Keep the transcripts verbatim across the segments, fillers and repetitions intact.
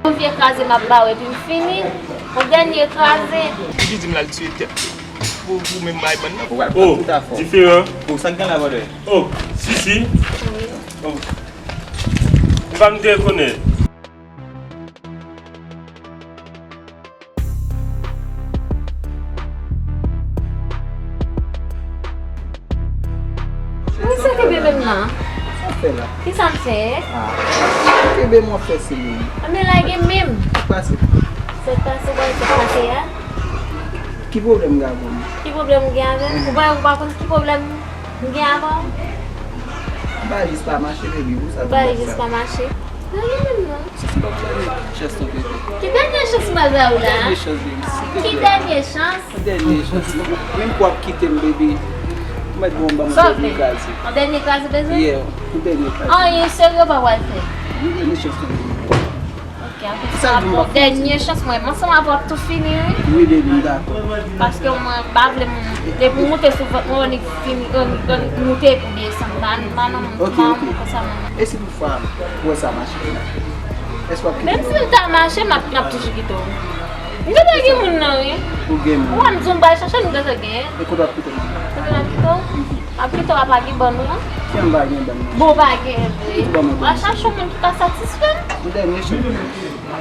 Yon vye kraze m ap ba w epi m fini. Yon dènye kraze. Li di m l al tiye tèt li. Pou, pou menm bay bann nan. Ou pral pran tout afè w. Oh, diferan. Oh, sa k gen la, brother? Oh, si, si. Wi. Oh. M pa m te konnen. Misye kenbe menm nan. Sa w fè la? Kisa m fè? Ah, kenbe m w ap fè se menm. Anben lage menm. Sa k pase? Sa k pase, w wè sa k pase a? Ki pwoblèm m gen avè w? Ki pwoblèm ou gen avè m? Ou pa, ou pa konn ki pwoblèm m gen avè w? Bagay jis pa mache, baby, pou sa. Bagay jis pa mache. Lage menm non. Sis, m p ap ba nou chans non, bebe. Ki dènye chans m pral ba w la? Dènye chans, bebe, silvouplè. Ki dènye chans? Dènye chans non. Menm pou w ap kite m, bebe. Ou mèt bon ban m yon dènye kraze. Yon dènye kraze bezwen? Yeah, yon dènye kraze. Anyen serye w pa pral fè. Yon dènye chans non, bebe. Ok, apre sa, bon, dènye chans mwen, m ansanm avè w ap tou fini, wi. Wi, bebe, m dakò. Paske mwen, m pa vle m, depi w moute sou vant mwen, w annik fini, w annik, w annik moute pou desann. M pa, m pa nan, m pa nan moun konsa, non. E si toutfwa, ou wè sa mache la? Èske w ap kite m? Menm si l ta mache, m ap, m ap toujou kite w. M gentan gen moun nan, wi. Ou gen moun? Ou wè m di w m pral chache l, m gentan genyen. E kote w ap kite m? Kote m ap kite w? M ap kite w apa gen bann ou an? Kiyè m pa gen bann nan? Bon, w pa gen vre. Ou ban mwen bann. W a chache yon moun ki ka satisfè m. Yon dènye chans. Yon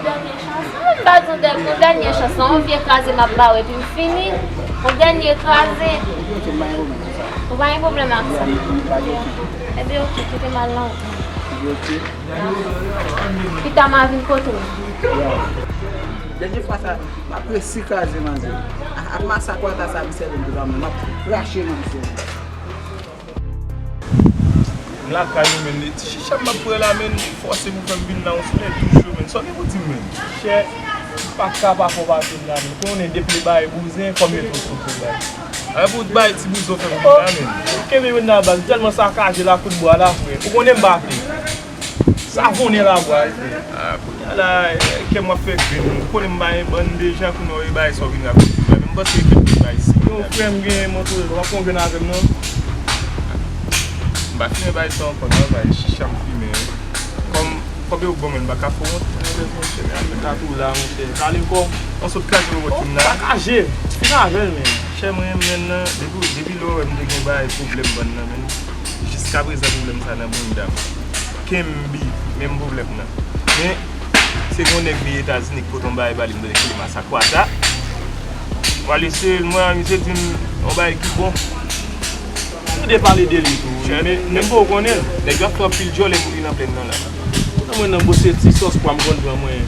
dènye chans. Mwen m pa di yon dènye, yon dènye chans non. Yon vye kraze m ap ba w epi m fini. Yon dènye kraze. Ok, ok, m pa gen pwoblèm ak sa. Ou pa gen pwoblèm ak sa? M pa gen pwoblèm. Ebyen, ok, kite m al nan wout mwen. Ebyen, ok. Pita m a vin kote w. Yeah. Dènye fwa sa, m ap resi kraze manzè. A, ak masakwata sa misye vin devan mwen, m ap krache manzè. M lakay ou, menn. Ti chicha m ap pran la, menn, fòse pou fè m vin la yon sou lè toujou, menn. Sa w gen pou di m, menn? Chè, m pa ka pa fè w pase m la, menn. Konnen depi l bay bouzen, fò m mete w sou kou la. A, pou bay ti bouzen w fè m vin la, menn. Kenbe yo nan baz, tèlman sakaje la kout bwa la, frè. Ou konnen m pa fè. Savonnen labwa, frè. A, kounye a la, kè m ap fè grenn. Ou konnen m bay bann deja, kounye a w bay sa w vin rakonte m la. Men m panse kè m te bay si. Yo, frè m gen motore, w ap pran grenn avè m, non? M pa fimen bay sa ankò, non, bay chicha m fimen. Kòm, kòm yo ban mwen, m pa ka fè wont, monchè, men afè ta tou la, monchè. Kale kò. An sot kraze wòt m la. Sakaje. Fin avè l, men. Chè mwen, menn nan, depi, depi lè w wè m te gen bay pwoblèm bann nan, menn. Jiska prezan pwoblèm sa nan bounda m. Kenbe menm pwoblèm nan. Men, se gon nèg li Etazini ki pote yon bagay ba li, m tande ki li Masakwata. Mwen ale sere l, mwen, misye di m yon bagay ki bon. Nou te pale de li tou, wi, men, men m poko konnen l. Nèg yo ap fè anpil djòlè pou li nan plèn nan la. Nan mwen nan bò se ti sòs pwa m konn pran mwen.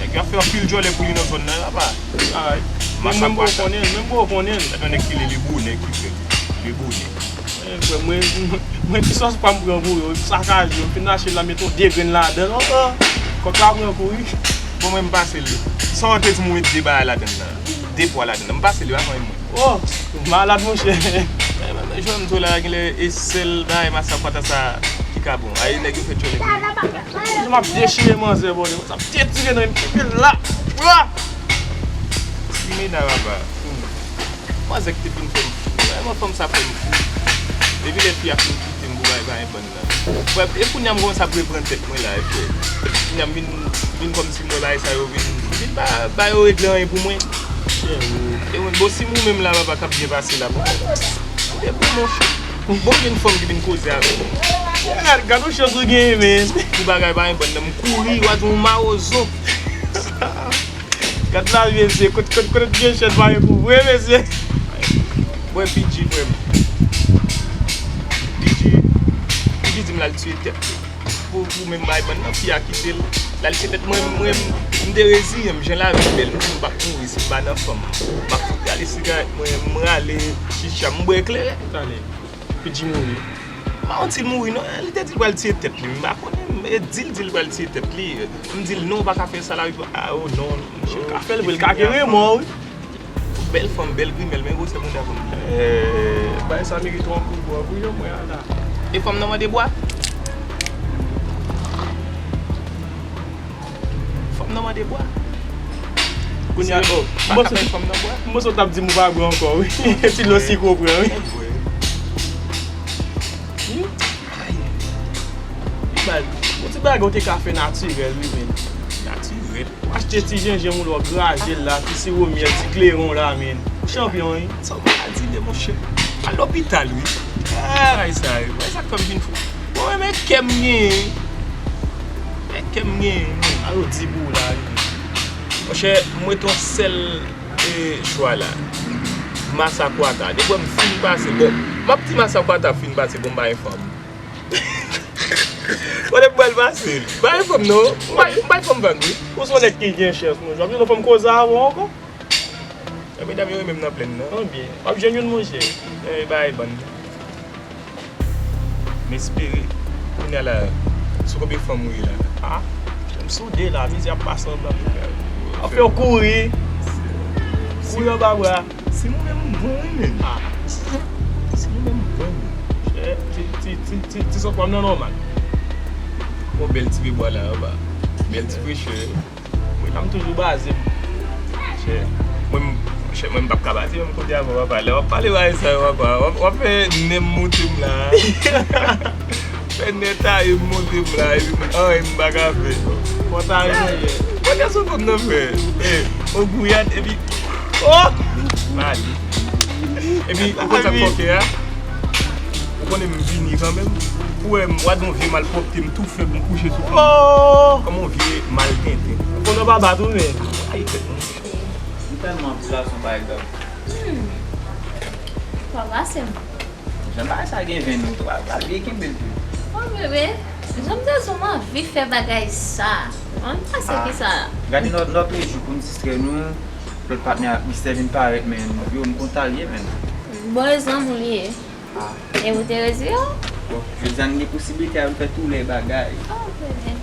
Nèg yo ap fè anpil djòlè pou li nan zòn nan la, pa. Ay, men mwen m poko konnen l, men m poko konnen l. Gad yon nèg ki rele Lebonè ki fè l. Lebonè. Eh, frè, mwen, mwen, mwen ki sòs pa m pran pou yo, sakaje, m fin achte l la, mete yon de grenn ladan l ankò. Kòk la pran kouri. Bon, mwen m pase l. Sa w te di m ou met de bagay ladan l la. De pwa ladan l la. M pase l, pa fè anyen mwen. Oh, malad, monchè. Eh, men, men, jwenn m tou la, genlè e sèl bagay masakwata sa ki ka bon. Ay, nèg yo fè djòlè pou li. M ap dechire manzè, bòdè. M ap detire nan m kenbe l la. Bra! Ti mennaj apa. Manzè ki te vin fè m fou. Vrèman, fanm sa fè m fou. Depi lè fi a fin kite m pou bay bay bann nan. Frè, e kounye a m kòmanse ap reprann tèt mwen la, e frè. Kounye a m vin, vin kòmsi m wè bagay sa yo vin, vin pa, pa yo regle anyen pou mwen. E mwen, bon, si m ou menm la, papa, k ap byen pase la, bon. Koute bon, monchè. Bon, gen fanm ki vin koze avè m. Gad, gad yon chans ou genyen, men. Pou bagay pa gen bann nan, m kouri, w a di yon mawozo. Gad la, mesye, kot, kot, kot gen chèn pa gen kou vre, mesye. Mwen P G, frè m. P G, P G di m l al tiye tèt li. Pou, pou menm bay bann nan, fi a kite l. L al tiye tèt mwen, mwen, m te reziyen m, jan lavi bèl, m di m p ap mouri si m pa nan fanm. M ap fout rale sigarèt mwen, m rale chicha, m bwè kleren talè. P G mouri. M pa konn si l mouri non, li te di l pral tiye tèt li, m pa konnen, e di l di l pral tiye tèt li. M di l non, ou pa ka fè sa, lavi pa, a, o non, monchè. Ou ka fè l vre, l ka gen remò, wi. Bèl fanm, bèl grimèl, men gwosè bounda fanm. Eh, bay sa merite yon kout bwa pou yo, mwen, ala. E fanm nan mande bwa? Fanm nan mande bwa. Kounye a, oh, m panse, m panse w t ap di m ou pa bwè ankò, wi. Ti lo sik ou pran, wi. Ay. Li bay, bon ti bagay ou te ka fè natirèl, wi, men. Natirèl. Achte ti jenjanm ou lò, graje l la, ti siwo myèl, ti klewon la, men. Ou chanpyon, wi. Sa w maladi de, monchè. Al lopital, wi. Ah, bagay sa, wi. Bagay sa k fè m vin fou. Bon, men kè m genyen. Men kè m genyen, men. Alo, di pou w la, wi. Monchè, m ret yon sèl, e, chwa la. Masakwata. Depi m fin pase, bon, m ap di Masakwata fin pase, bon, m pa gen fanm. Kote m pral pase? M pa gen fanm non. M pa, m pa gen fanm vann wi. Ou se yon nèg ki gen chans, monchè. W ap jwenn yon fanm koze avè w ankò? E medam yo renmen m nan plèn nan. Ebyen, w ap jwenn youn, monchè. E bagay bann. M espere. Kounye a la, sou konbyen fanm ou ye la? Ah, m sou de la, mizè ap pase anba m. W ap fè w kouri. Kouri anba bra. Si nou menm m bon wi menm. Ah. Si nou menm m bon wi. Ti, ti, ti, ti, ti sòt pa m nan nòmal. Yon bèl ti pye bwa la anba. Bèl ti frechè. Wi, la m toujou baze m. Chè. Mwen, m- chè, mwen m p ap ka baze menm kote avè w papa. Lè w ap pale bagay sa yo papa, w ap, w ap fè nen m monte m la. Fè nen taye m monte m la, epi anyen m pa ka fè. Fò taye. Mwen gen sou fanm nan frè. E, o gouyad, epi Oh! Mali. Epi, ou konn sa k fòkè a? Ou konnen m vini kanmenm. Pou wè m, w a di yon vye malpwòpte, m tou fèb, m kouche sou fanm. Oh! Kòm yon vye mal tenten. Ou konnen w pa bat ou menm. Ay, tèt mwen. M tèlman anpil la, se yon bagay grav. Hmm. Papa, se m. Jan bagay sa gen ven nou, pral veye kenbe l tou. Oh, bebe, jan m te di w, m anvi fè bagay sa. Ann pase ki sa la? Gade lòt, lòt jou pou n distrè nou, lòt patnè a Mistè vin parèt, men yo, m konn sa l ye, men. Bon, e zanmi w li ye. Ah. E ou te retire w? Bon, jodi a n gen posiblite a pou n fè tou lè bagay. Oh, bebe.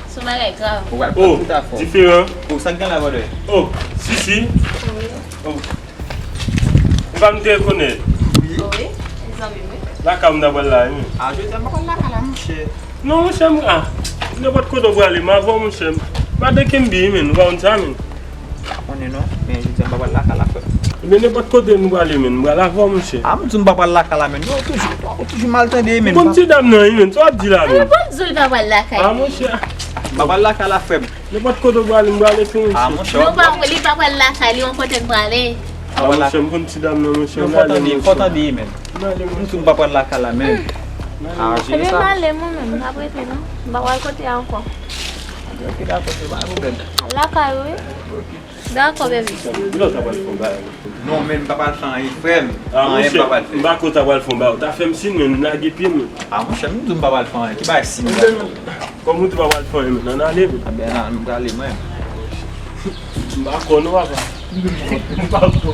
Se yon bagay grav. Ou pral pran tout afè w. Diferan. Oh, sa k gen la, brother? Oh, si, si. Wi. Oh. Ou pa m te rekonèt. Wi. Wi, e zanmi m, wi. Lakay ou m ta pral la, wi. Ah, jodi a m pa pral lakay la, monchè. Non, monchè, m, ah, nenpòt kote w prale, m avè w, monchè. M pa de kenbe, men, ou pa konn sa, men. Pa konnen non, men jodi a m pa pral lakay la, frè. Ebyen, nenpòt kote nou prale, men, m pral avè w, monchè. Ah, m di w m pa pral lakay la, men. Yo, toujou, ou toujou mal tande, men. Bon, ti dam nan, wi, men, sa w ap di la, men. Mwen pa di w li pa pral lakay. Ah, monchè. M pa pral lakay la, frè m. Nenpòt kote w prale, m prale tou, monchè. Ah, monchè. Non, pa, li pa pral lakay, li yon kote l prale. Ah, monchè, m konn ti dam nan, monchè. Yo, fò tande, fò tande, men. M di w m pa pral lakay la, men. Ah, jere sa. Ebyen, m ale, mwen menm, m p ap rete, non. M pa pral kote a ankò. Ok, dakò, se pa yon pwoblèm. Lakay ou, wi. Dakò, baby. Kilè w ta pral fè yon bagay? Non, men m pa pral fè anyen, frè m. Ah, anyen m pa pral fè. M pa kwè w ta pral fè yon bagay. Ou ta fè m siy, men m lage pye m. Ah, monchè, m di w m pa pral fè anyen. Ki bagay siy m pral fè? Kòm ou di w pa pral fè anyen, men ann ale, men. Ah, ben, nan, m prale, mwen. M pa kwè non, papa. M pa kwè.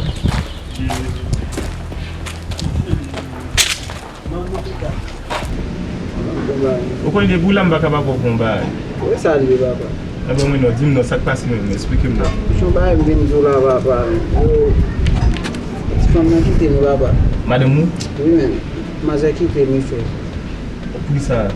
Ou konn depi w la m pa ka pa pran w pou yon bagay. Kòman sa l ye, papa? Ebyen, mwen non, di m non, sa k pase menm, esplike m non. Se yon bagay m vin di w la, papa. Yo, ti fanm nan kite m, papa. Madanm ou? Wi, men. Manzè kite m, wi, frè. Poukisa?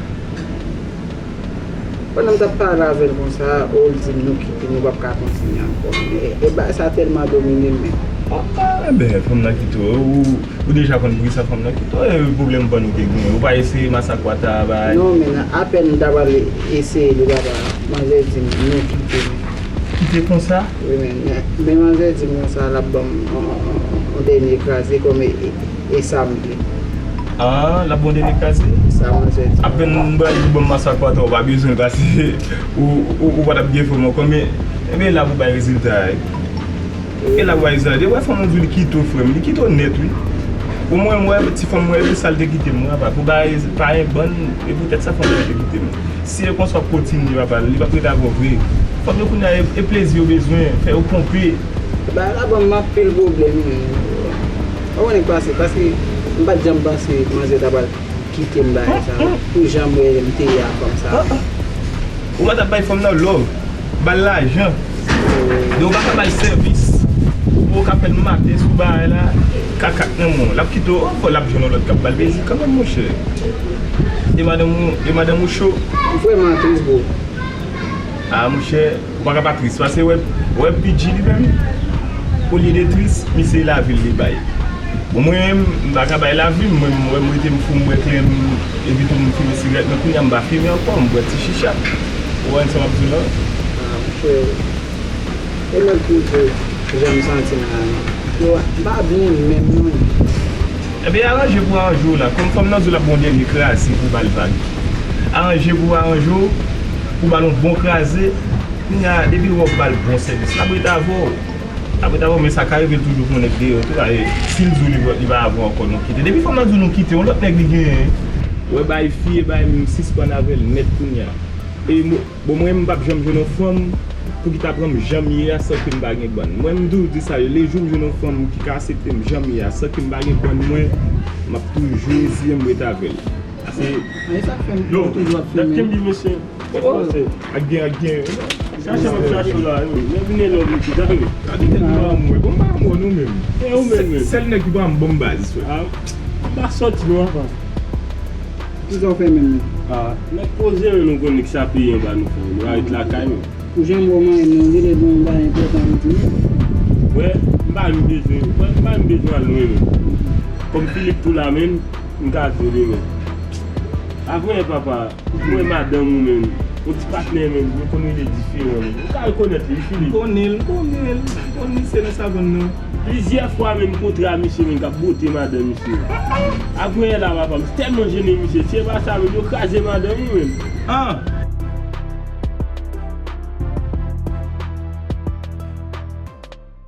Pandan m t ap pale avè l konsa, o, l di m nou kite, nou p ap ka kontinye ankò. E, e bagay sa tèlman domine m, men. Ah, ah, enben, fanm nan kite w. Ou, ou deja konn poukisa fanm nan kite w. E pwoblèm pa nou te genyen. Ou pa eseye masakwata a bay. Non, men apèn m ta pral eseye li, papa, manzè di m nou kite, men. Kite konsa? Wi, men, men, men manzè di m konsa, l ap ban m yon, yon, yon, yon dènye kraze kòm e, e, e sa m vle. Ah, l ap bon dènye kraze? Sa manzè di. Apèn m pral di ban m masakwata, ou pa bezwen l, paske ou, ou, ou pa t ap gen fanm ankò, men, ebyen, l ap bay rezilta, wi. E l ap bay rezilta. Depi w wè fanm ou di w li kite w, frè m, li kite w nèt, wi. Omwen, m wè, ti fanm, mwen, epi sa l te kite m, wi, papa. Pou bagay pa yon bann, e poutèt sa fanm nan te kite m. Si e konsa w ap kontinye, papa, li p ap rete avè w vre. Fanm yo kounye a, e, e plezi yo bezwen, fè yo ponpe. Bagay la ban m anpil pwoblèm, wi. Ou konnen k pase, paske m pa t janm panse manzè ta pral kite m bagay sa yo. Pou jan m wè m te ye a fanm sa yo. Ou pa t ap bay fanm nan love, ba l lajan. Men ou pa ka ba l sèvis. Ou ka fè l maten sou bagay la, kakak nan men w. L ap kite w, fò l ap jwenn yon lòt k ap ba l plezi kanmenm, monchè. E madanm ou, e madanm ou cho. M vrèman tris, bro. Ah, monchè, ou pa ka pa tris. Paske wè, wè P G li menm, olye de tris, misye lavi l li bay. Bon, mwen menm, m pa ka bay lavi m, mwen, m wè m rete m fou, m bwè kleren, epi tou m fimen sigarèt, men kounye a m pa fimen ankò, m bwè ti chicha. Ou konprann sa m ap di w la? Ah, E lòt kote, jan m santi m la, m pa byen menm non. Ebyen, aranje pou aranje w la. Kòm fanm nan di w l ap ba w dènye kraze pou w ba l vag. Aranje pou aranje w, pou w ba l yon bon kraze. Kounye a, depi w ap ba l bon sèvis, l ap ret avè w. L ap ret avè w, men sa ka rive l toujou pou yon nèg deyò tou. E si l di w li, li pa avè w ankò, nou kite. Depi fanm nan di w nou kite, yon lòt nèg li genyen. Wè bay fi, e bay m sispann avè l nèt kounye a. E mo- Bon, mwen, m p ap janm jwenn yon fanm pou ki ta pran m jan m ye a san ke m pa gen bann. Mwen, m toujou di sa, le jou m jwenn yon fanm ki ka aksepte m jan m ye a san ke m pa gen bann mwen, m ap toujou reziyen m ret avè l. Paske, E sa k fè m toujou ap Dat filme. Kenby mesye. Ak gen, ak gen. Chache m ap chache w la wi. Mwen vin love li tout a wi. Gade tèt nou pa mwen. Bon, m pa mwen nou menm. E ou menm menm. Sèl nèg ki pa m bon baz frè. Ah, m pa sòti non apa. Kisa w fè menm menm? Ah, nèg poze menm nou konnen ki sa peyi anba nou fè. Nou arete lakay nou. Ou janm wè mwen menm non, li te gen yon bagay enpòtan pou di. Wè, m pa menm bezwen, wè, m pa menm bezwen al lwen menm. Kòm Philippe tou la menm, m ka di w li menm. Avanyè papa, mwen madanm ou menm, yon ti patnè menm, nou konn rele diferan menm. Ou ka rekonèt li, Philippe. Konnen l, konnen l, konnen se nan savann nan. Plizyè fwa menm m kontre a misye menm k ap bwote madanm misye. Avanyè la papa, m tèlman jennen misye, si se pa sa menm, yo kraze madanm ou menm. Ah,